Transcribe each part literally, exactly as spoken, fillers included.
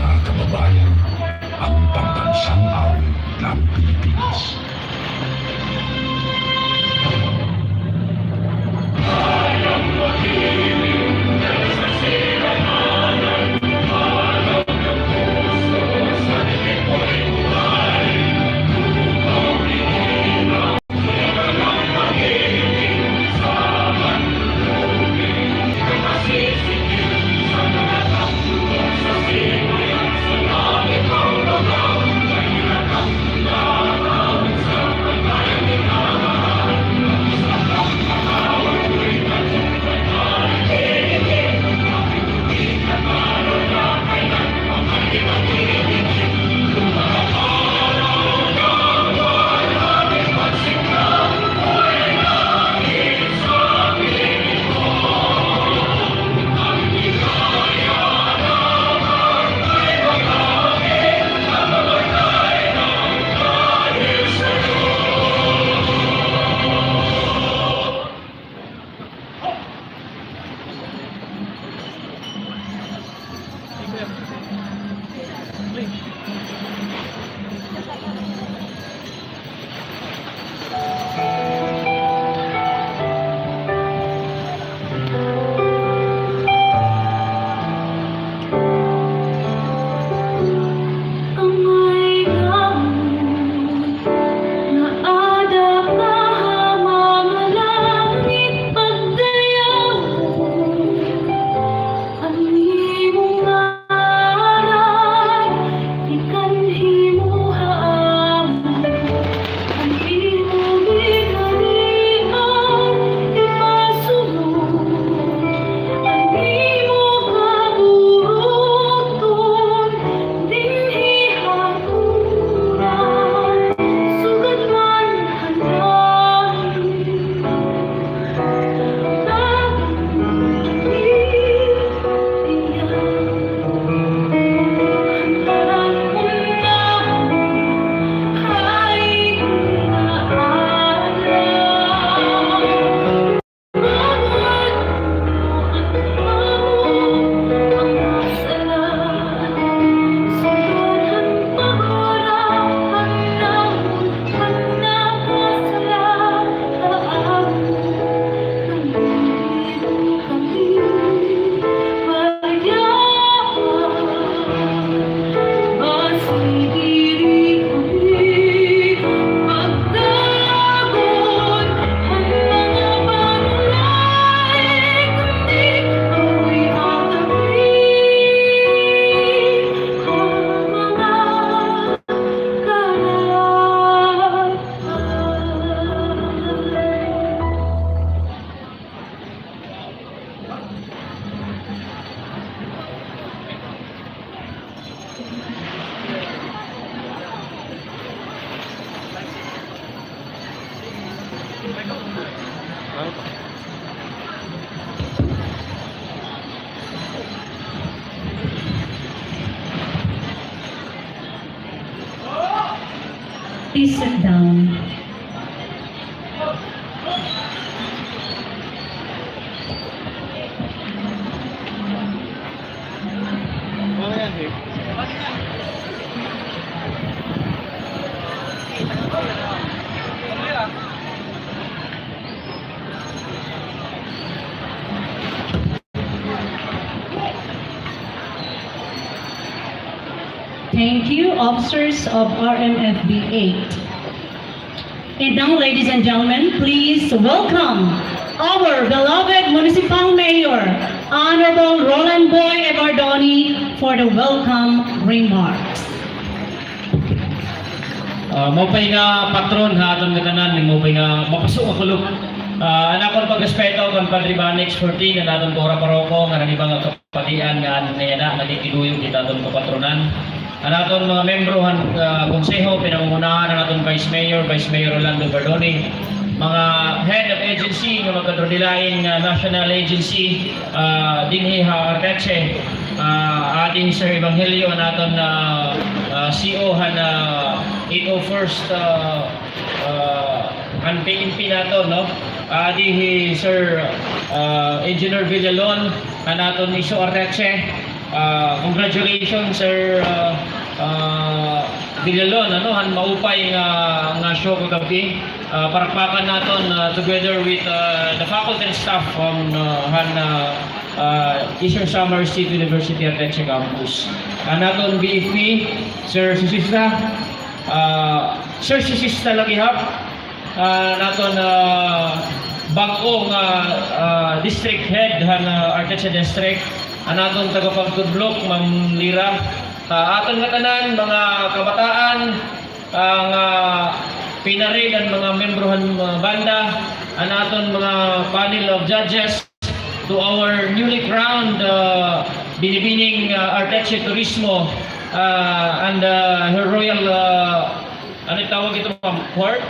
Mga kababayan, ang pambansang awit ng Pilipinas. Please sit down. Thank you, officers of R M F B eight. And now, ladies and gentlemen, please welcome our beloved Municipal Mayor, Honorable Roland Boy Evardone, for the welcome remarks. Ah, maupay nga patron ha aton ngatanan, maupay nga mapaso nga kulop. Ah, an akon pagrespeto kan Padre Banix fourteen, an aton kura paroko, ngan an iba nga kapadian nga, nga yana, nagkikiduyog hit aton kapatronan. An aton mga membro han, ah, konseho, pinangungunahan an aton Vice Mayor, Vice Mayor Rolando Evardone, mga head of agency nga magkadurdilain nga national agency, ah, dinhi ha Arteche, ah, adi hi Sir Evangelio, an aton, ah, ah, C O han, ah, eight oh first, ah, ah, han P N P naton, no? Adi hi Sir, ah, Engineer Villalon, an aton S O Arteche, Ah, congratulations, Sir, ah, ah, Villalon, ano, han maupay nga, nga show kagab-i. Ah, palakpakan naton, ah, together with, ah, the faculty and staff from, ah, han, ah, ah, Eastern Samar State University Arteche Campus. An aton B F P, Sir Sisista, ah, Sir Sisista la gihap, ah, an aton, ah, bag-o nga, ah, district head han, ah, Arteche District, an aton tagapagtudlok, Ma'am Lira, ah, aton ngatanan, mga kabataan, ah, nga pinarid an mga miyembro han, ah, banda, an aton mga panel of judges, to our newly crowned, ah, Binibining, ah, Arteche Turismo, ah, and, ah, her royal, ah, ano tawag ito, ma'am? Court?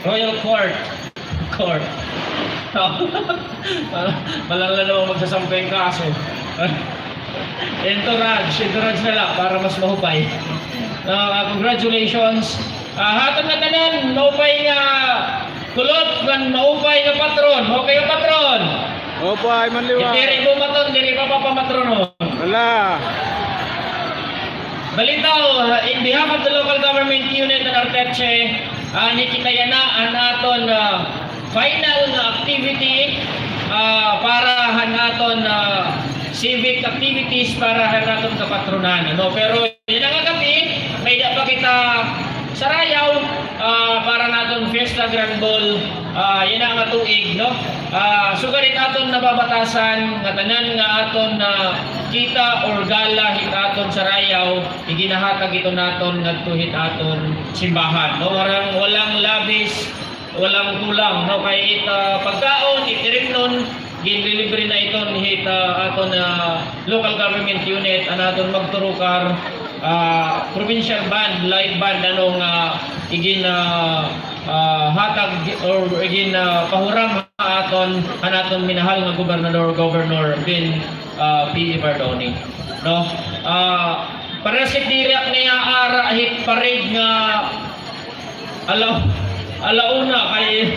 Royal Court. Court. Malala naman magsasampa yung kaso. Entourage, entourage na la para mas mahupay. Ah, congratulations. Ah, ha aton ngatanan, maupay nga kulop ngan maupay nga patron. Okay nga patron. Maupay man liwat. Diri bumaton, diri papapamatronon. Wala. Balitaw, in behalf of the local government unit in Arteche, ah, ini kita yana an aton, ah, final nga activity, ah, para han aton, ah, civic activities para han aton kapatronan, ano? Pero yana nga gab-i, may-ada pa kita sarayaw, ah, para han aton Fiesta Grand Ball, ah, yana nga tuig, no? Ah, sugad hit aton nababatasan, ngatanan nga aton, ah, kita or gala hit aton sarayaw, iginahatag ito naton ngadto hit aton simbahan, no? Walang, walang labis, walang kulang, no? Kay it, ah, pagkaon, it irimnon, ginlilibre na iton hit, ah, aton, ah, local government unit, an aton magturukar, ah, provincial band, live band, ano, nga igin, ah, ah, hatag or igin, ah, pahuram ha aton, han aton minahal nga gobernador, Governor Ben, ah, P E Bardoni, no? Ah, parehas hit diri ak niyaara hit parade nga Ala, ala una kay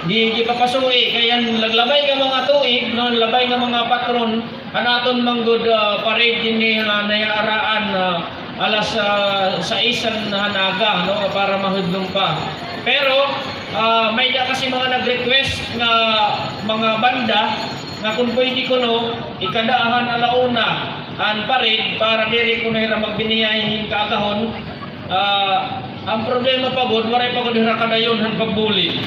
gi-, gipapasuhi kay an naglabay nga mga tuig, no, labay nga mga patron, an aton man gud, ah, parade dinhi nga nayaaraan, ah, alas, ah, sais han aga, no, para mahudlom pa. Pero, ah, may-ada kasi mga nag-request nga mga banda nga kun pwede kuno ikada han ala una an parade para diri kuno hira magbiniyay hin kaagahon. Ah, an problema pa gud, waray pa gud hira kadayon han pagbulig.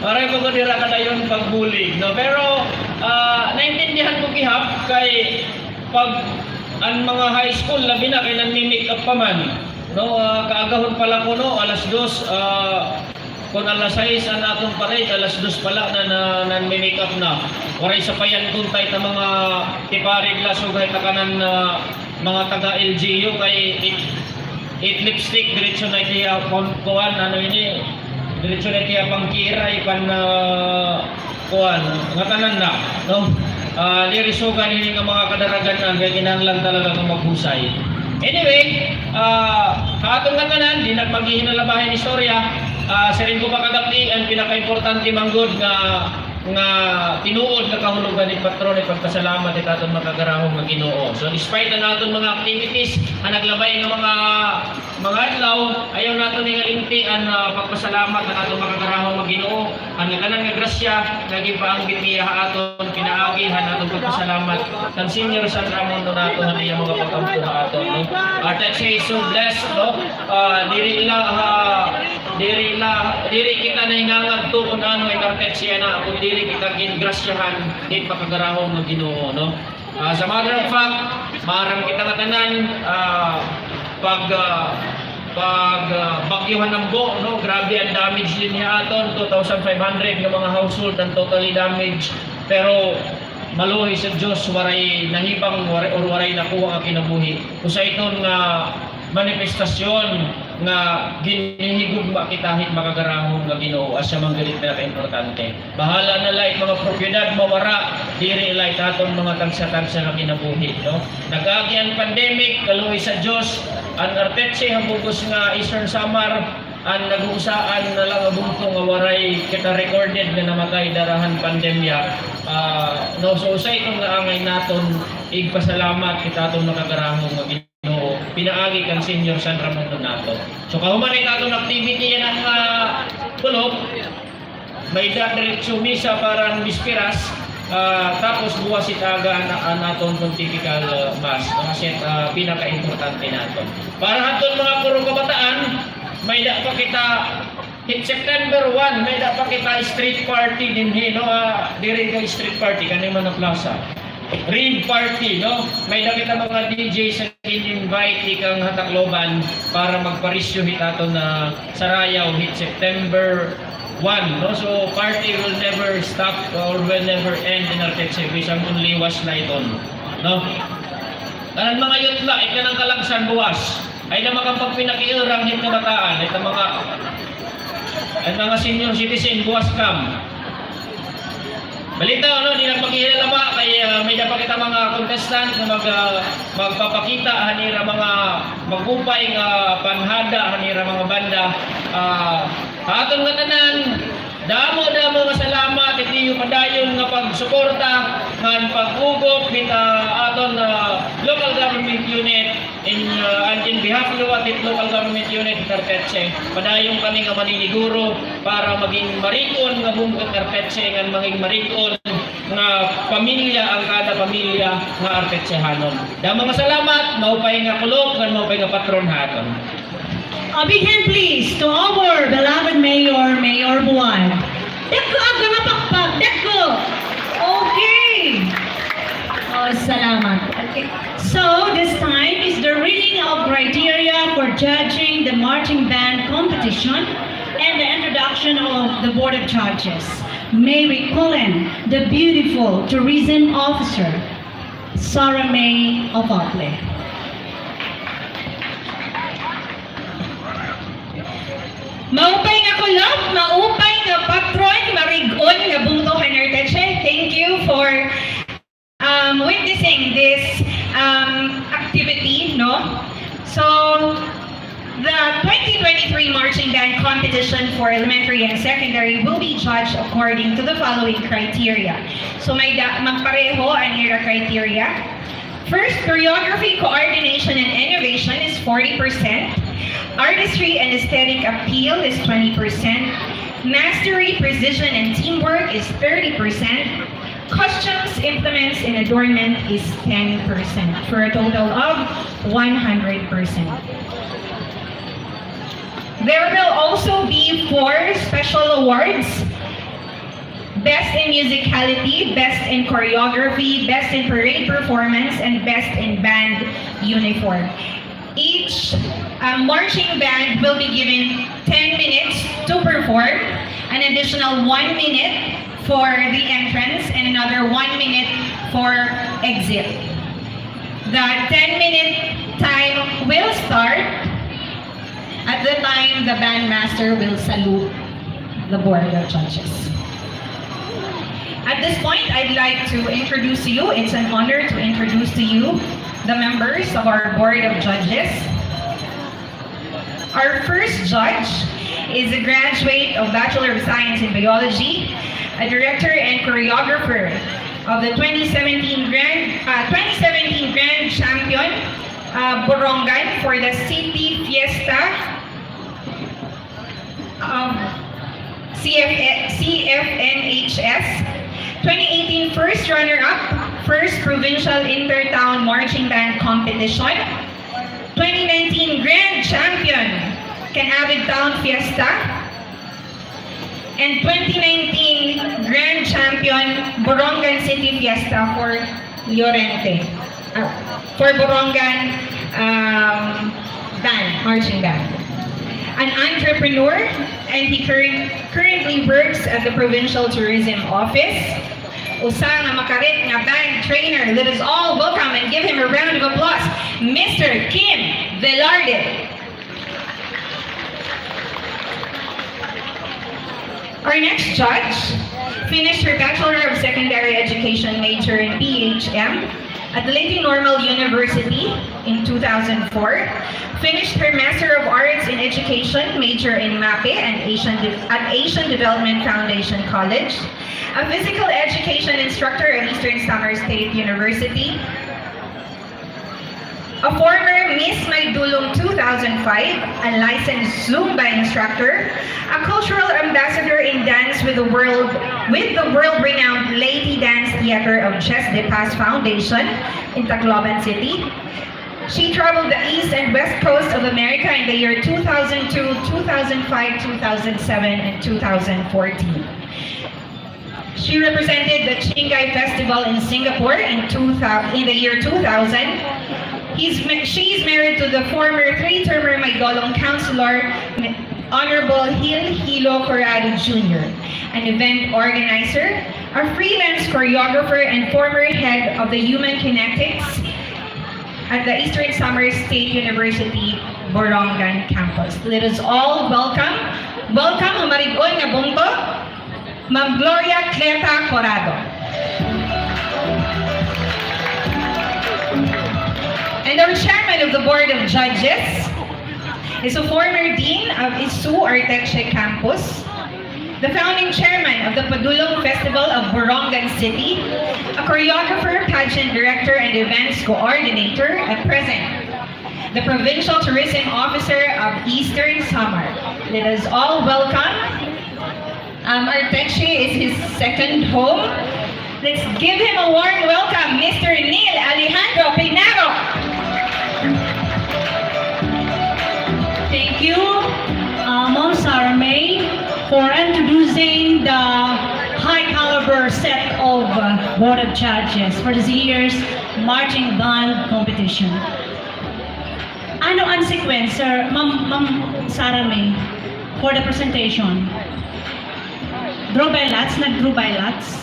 Waray pa gud hira kadayon pagbulig, no? Pero, ah, naintindihan ko gihap kay pag an mga high school, labi na kay nanmi-make up pa man, no? Ah, kaagahon pa la kuno, alas dos, ah, Kon alas sais an aton parade, alas dos pa la na, na, nanmi-make up na. Waray sapayan kon tay ta mga tiparig la, sugad ta kanan, ah, mga taga L G U kay it, it lipstick, diretso na it iya pang-, kuan, ano ini, diretso na it iya pangkiray, pan, ah, kuan, ngatanan na, no? Ah, diri sugad ini nga mga kadaragan-an, kay kinahanglan talaga nga maghusay. Anyway, ah, ha aton ngatanan, di na paghihinalabahay hin istorya, ah, siring ko pa kagab-i, an pinakaimportante man gud nga, nga tinuod nga kahulogan hit patron, ipagpasalamat hit aton makagarahom nga Ginoo. So, despite an aton mga activities, an naglabay nga mga, mga adlaw, ayaw naton hingalingti an, ah, pagpasalamat han aton makagarahom nga Ginoo. An ngatanan nga grasya nga ginpaanggit niya ha aton, pinaagi han aton pagpasalamat kan Señor San Ramon Donato han iya mga pag-ampo ha aton, no? Arteche is so blessed, no? Ah, diri la ha, diri la, diri kita nahingangadto kun ano it Arteche yana, kun diri kita gingrasyahan hit makagarahom nga Ginoo, no? Ah, as a matter of fact, maaram kita ngatanan, ah, pag, ah, pag, ah, bagyo han Ambo, no? Grabe an damage dinhi ha aton, two thousand five hundred nga mga household an totally damage. Pero maluoy sa Diyos, waray nahibang, waray, or waray nakuha nga kinabuhi. Usa iton nga manifestasyon nga ginhihigugma kita hit makagarahom nga Ginoo, asya man gud it pinakaimportante. Bahala na la it mga propiedad mawara, diri la it aton mga tagsa-tagsa nga kinabuhi, no? Nag-agi an pandemic, kaluoy sa Diyos, an Arteche, ha bug-os nga Eastern Samar, an nag-uusaan na la nga bungto nga waray kita recorded nga namatay dara han pandemya. Ah, no, so usa iton nga angay naton igpasalamat kita aton makagarahom nga Ginoo, pinaagi kan Señor San Ramon Donato. So kahuman it aton activity yana nga kulop, may-ada diretso misa para han bisperas, ah, tapos buwas it aga an, an aton pontifical, ah, mass. Mga set, ah, pinakaimportante naton. Para hadton mga puro kabataan, may-ada pa kita, hit September one, may-ada pa kita street party dinhi, no? Ah, diri kay street party, kani man nga plaza. Rave party, no? May-ada kita mga D J sa gin-invite tikang ha Tacloban para magparisyo hit aton nga sarayaw hit September one, no? So, party will never stop or will never end in Arteche, bisan kon liwas na iton, no? Tanan mga youth la, ika nang kalagsan buwas. Ay na makapagpinakiurang hit kabataan, hit mga, hit mga senior citizen, buwas kam. Balita, ano, di na maghihilala pa, kay, ah, may-ada pa kita mga contestant nga mag, ah, magpapakita han ira mga mag-upay nga panhada han ira mga banda. Ah, ha aton ngatanan, damo-damo nga salamat, it iyo padayon nga pagsuporta ngan pag-ugop hit, ah, aton, ah, local government unit. In, uh, and in behalf liwat hit local government unit hit Arteche, padayon kami nga maniniguro para maging marig-on nga bungto it Arteche ngan maging marig-on nga pamilya an kada pamilya nga Artechehanon. Damo nga salamat, maupay nga kulop ngan maupay nga patron ha aton. A big hand, please, to our beloved mayor, Mayor Buad. Dagko, aga nga pakpak, dagko. Okay. Oh, salamat. Okay. So, this time is the reading of criteria for judging the marching band competition and the introduction of the Board of Judges. May we call in the beautiful tourism officer, Sarah May Ofatle. Maupay nga kulop, maupay nga patron, marig-on nga bungto han Arteche. Thank you for, um, witnessing this, um, activity, no? So, the twenty twenty-three marching band competition for elementary and secondary will be judged according to the following criteria. So, may-ada, magpareho an ira criteria. First, choreography, coordination, and innovation is forty percent. Artistry and aesthetic appeal is twenty percent. Mastery, precision, and teamwork is thirty percent. Costumes, implements, and adornment is ten percent, for a total of one hundred percent. There will also be four special awards. Best in musicality, best in choreography, best in parade performance, and best in band uniform. Each, uh, marching band will be given ten minutes to perform, an additional one minute for the entrance, and another one minute for exit. The ten-minute time will start at the time the bandmaster will salute the Board of Judges. At this point, I'd like to introduce to you, it's an honor to introduce to you the members of our Board of Judges. Our first judge is a graduate of Bachelor of Science in Biology, a director and choreographer of the twenty seventeen Grand, uh, twenty seventeen Grand Champion, uh, Borongan for the City Fiesta, um, C F, C F N H S, twenty eighteen first runner-up, first provincial intertown marching band competition, twenty nineteen Grand Champion, Canavid Town Fiesta, and twenty nineteen Grand Champion Borongan City Fiesta for Llorente, uh, for Borongan, um, band, marching band. An entrepreneur, and he current-, currently works at the Provincial Tourism Office. Usa nga makarit nga band trainer. Let us all welcome and give him a round of applause, Mister Kim Velarde. Our next judge finished her Bachelor of Secondary Education major in B H M at Leyte Normal University in two thousand four, finished her Master of Arts in Education, major in MAPEH and Asian De-, at Asian Development Foundation College, a physical education instructor at Eastern Samar State University, a former Miss Maydolong two thousand five, a licensed Zumba instructor, a cultural ambassador in dance with the world, with the world-renowned Leyte Dance Theater of Chess de Paz Foundation in Tacloban City. She traveled the East and West Coast of America in the year two thousand two, two thousand five, two thousand seven, and two thousand fourteen. She represented the Qinghai Festival in Singapore in two thousand, in the year two thousand. He's ma-, she is married to the former three-termer Maydolong Councilor, Honorable Gil Gilo Corrado Junior, an event organizer, a freelance choreographer, and former head of the Human Kinetics at the Eastern Samar State University Borongan campus. Let us all welcome, welcome, ha marig-on nga bungto, Ma'am Gloria Cleta Corrado. And our chairman of the Board of Judges is a former dean of ISU Arteche Campus, the founding chairman of the Padulong Festival of Borongan City, a choreographer, pageant director, and events coordinator at present, the Provincial Tourism Officer of Eastern Samar. Let us all welcome, um, Arteche is his second home. Let's give him a warm welcome, Mister Neil Alejandro Pinaro. Thank you, uh, Ma'am Sarah May, for introducing the high caliber set of, uh, Board of Judges for this year's marching band competition. Ano an sequence, sir? Ma'am, Ma'am Sarah May, for the presentation? Draw by lots? Nag-draw by lots?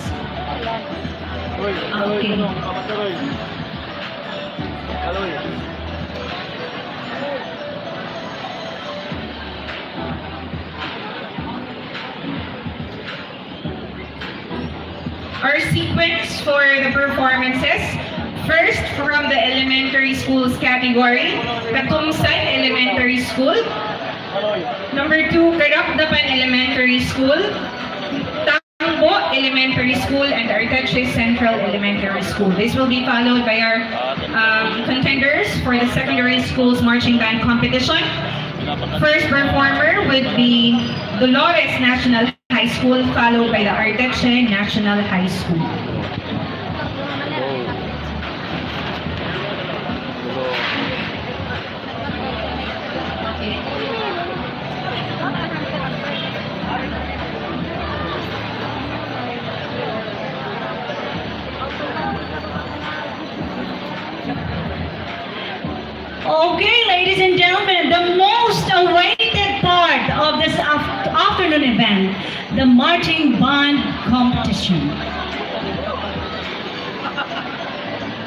Ah, okay. Our sequence for the performances, first from the elementary schools category, Catungsan Elementary School. Number two, Carapdapan Elementary School. Tangbo Elementary School and Arteche Central Elementary School. This will be followed by our, um, contenders for the secondary schools marching band competition. First performer would be Dolores National High School, followed by the Arteche National High School. Okay, ladies and gentlemen, the most awaited part of this af-, afternoon event, the marching band competition.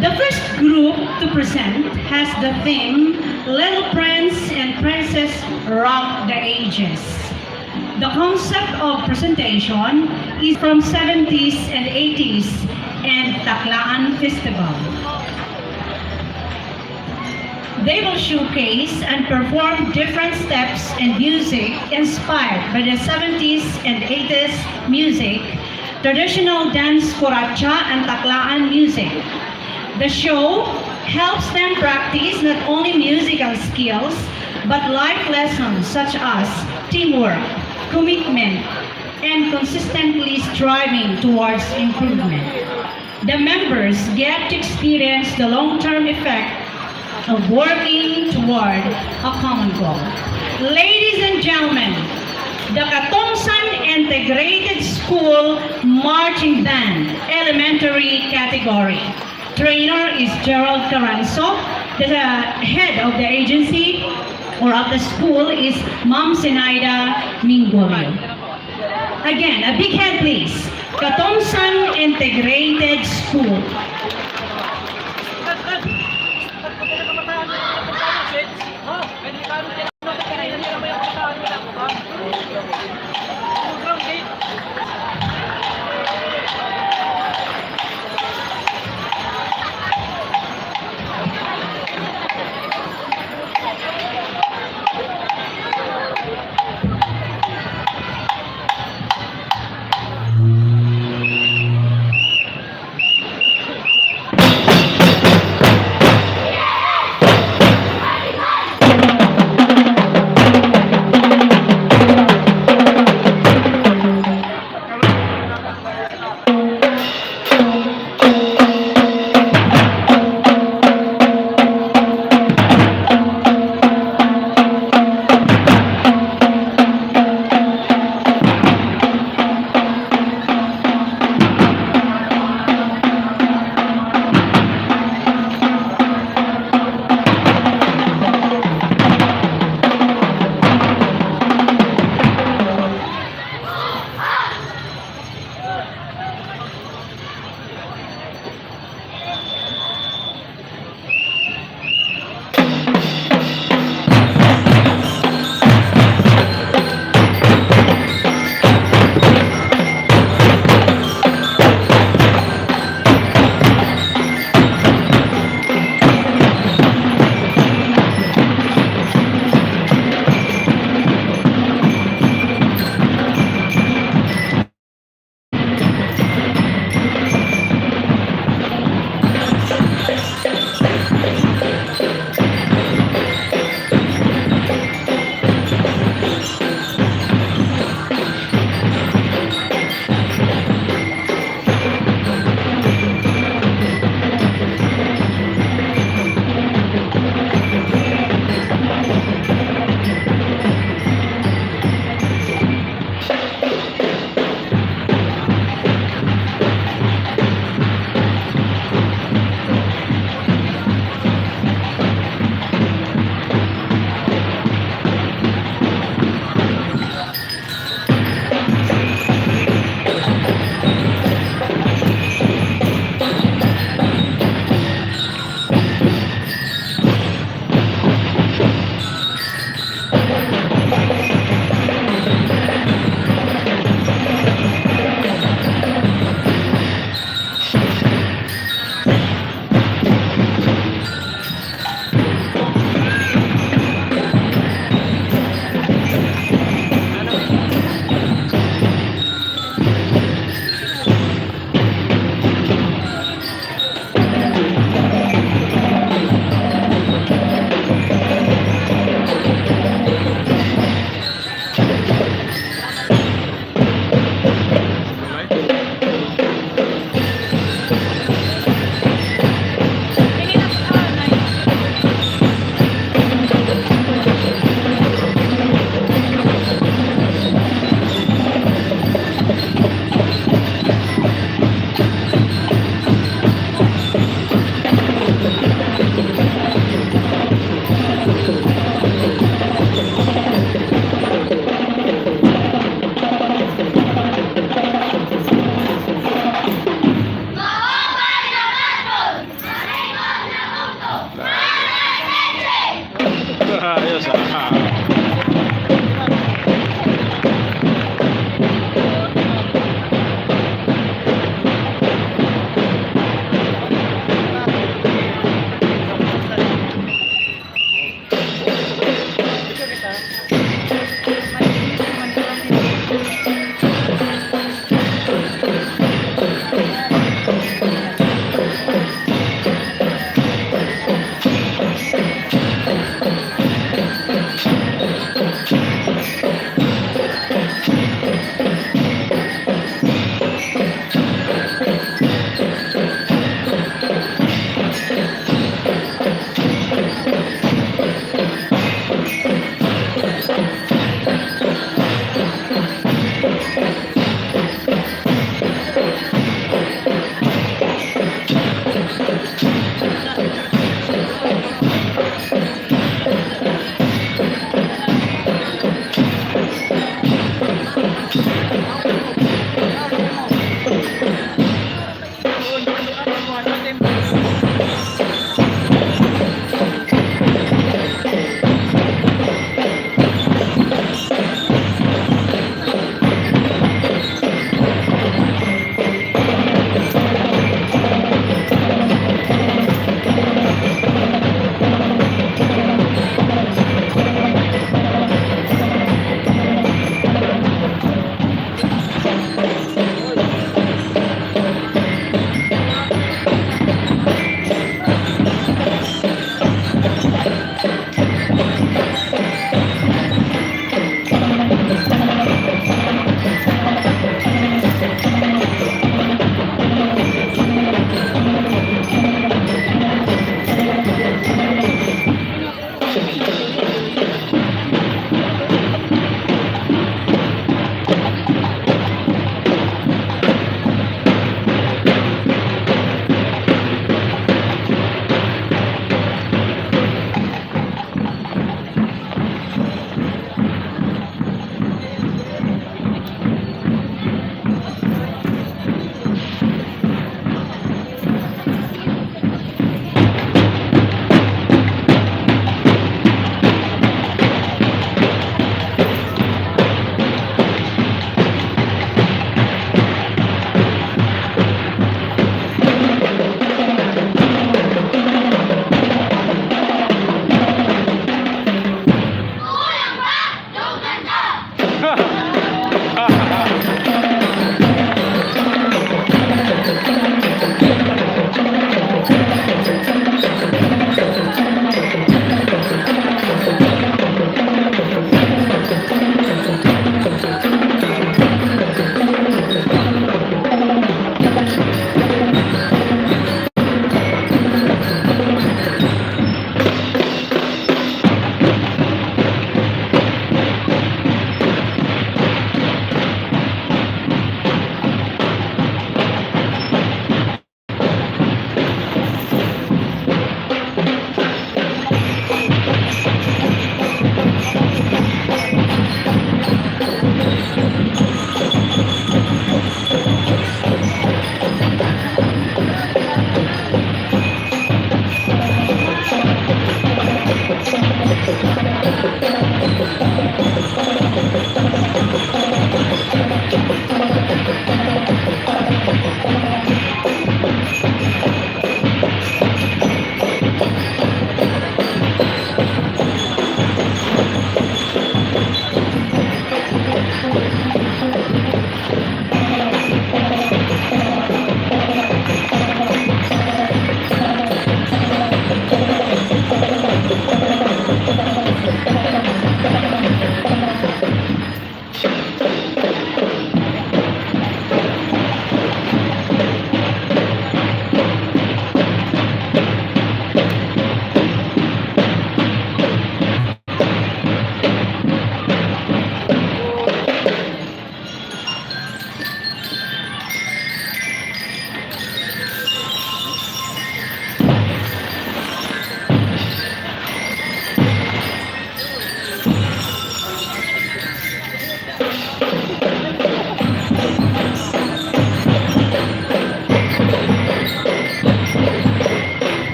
The first group to present has the theme Little Prince and Princess Rock the Ages. The concept of presentation is from seventies and eighties and Tacloban Festival. They will showcase and perform different steps and music inspired by the seventies and eighties music, traditional dance, kuracha, and Tacloban music. The show helps them practice not only musical skills, but life lessons such as teamwork, commitment, and consistently striving towards improvement. The members get to experience the long-term effect of working toward a common goal. Ladies and gentlemen, the Catungsan Integrated School Marching Band, elementary category. Trainer is Gerald Caranzo. The head of the agency or of the school is Ma'am Zenaida Mingolio. Again, a big hand, please. Catungsan Integrated School.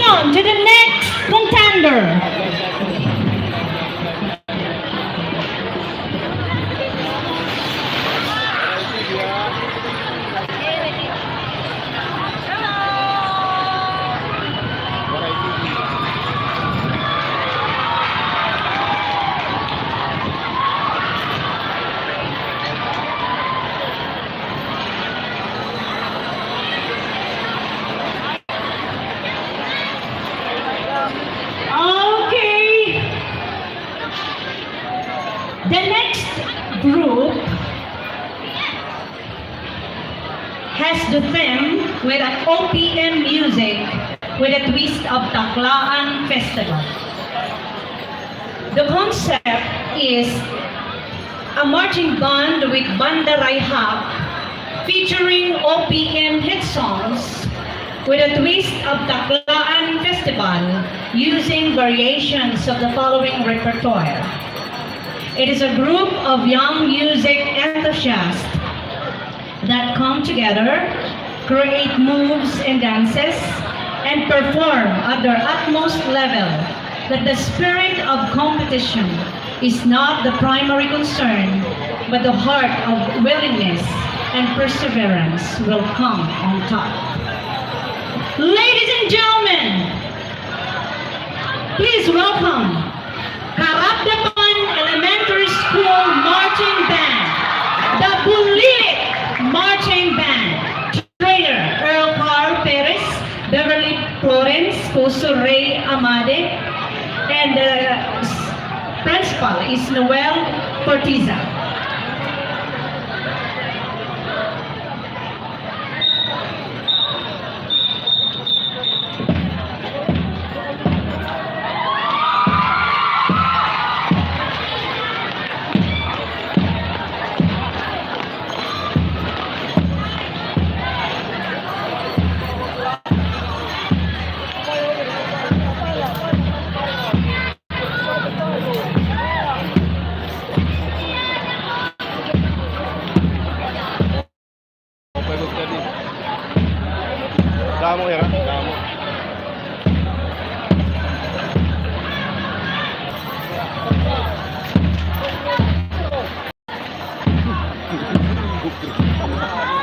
on to the next contender. Okay. The next group has the theme with an O P M music with a twist of Tacloan Festival. The concept is a marching band with Banda Rayhap featuring O P M hit songs with a twist of Tacloan Festival using variations of the following repertoire. It is a group of young music enthusiasts that come together, create moves and dances, and perform at their utmost level, that the spirit of competition is not the primary concern, but the heart of willingness and perseverance will come on top. Ladies and gentlemen, please welcome Carapdapan Elementary School Marching Band, the Bulilit Marching Band. Trainer, Earl Carl Perez, Beverly Florence, Coso Rey Amade, and the s-, principal is Noel Cortiza. Damo, ira. Damo.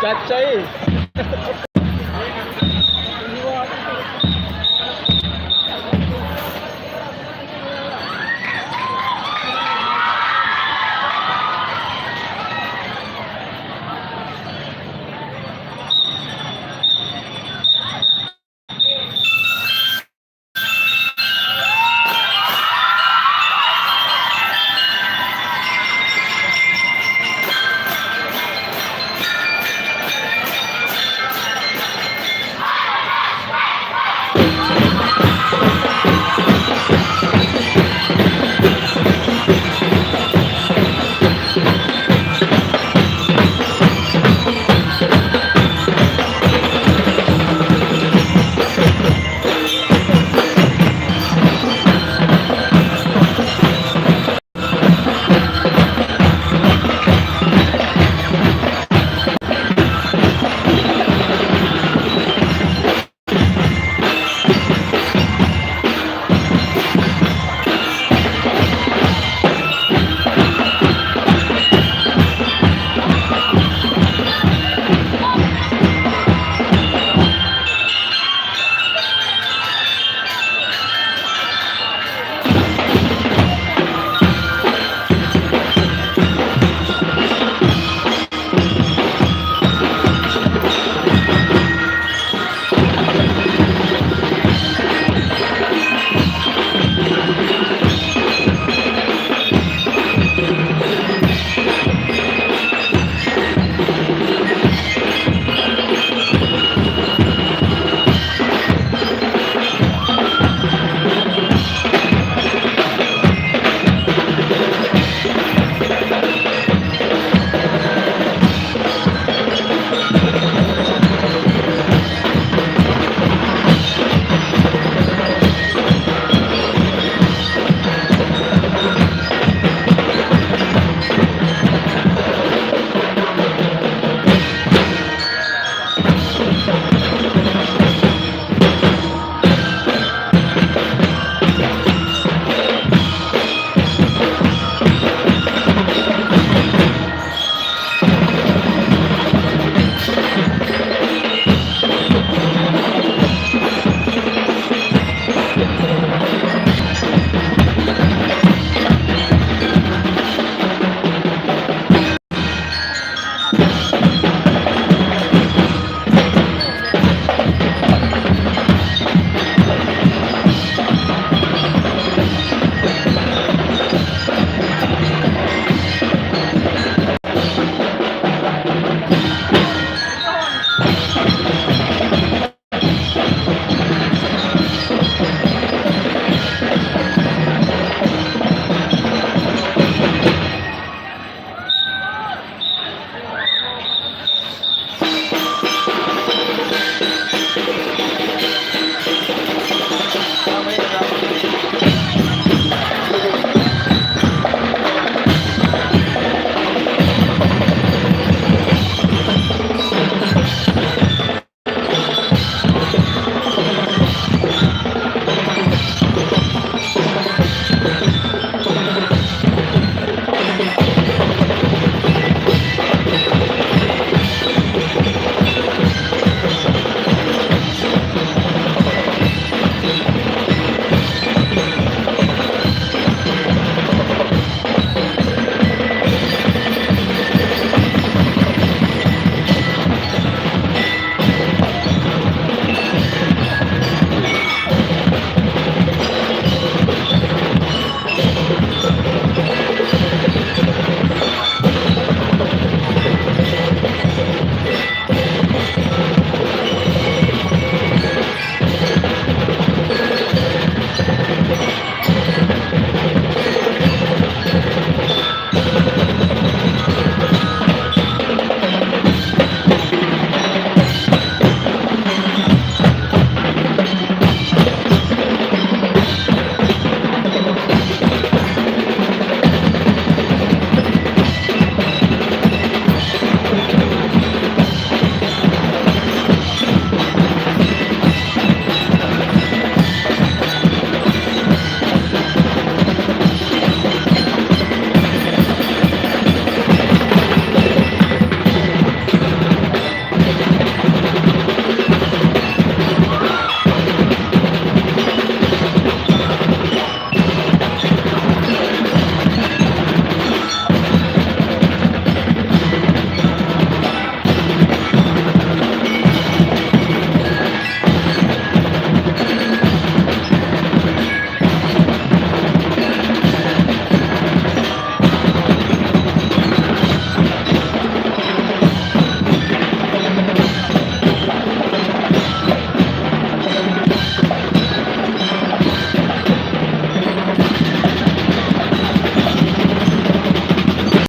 Chacha, eh.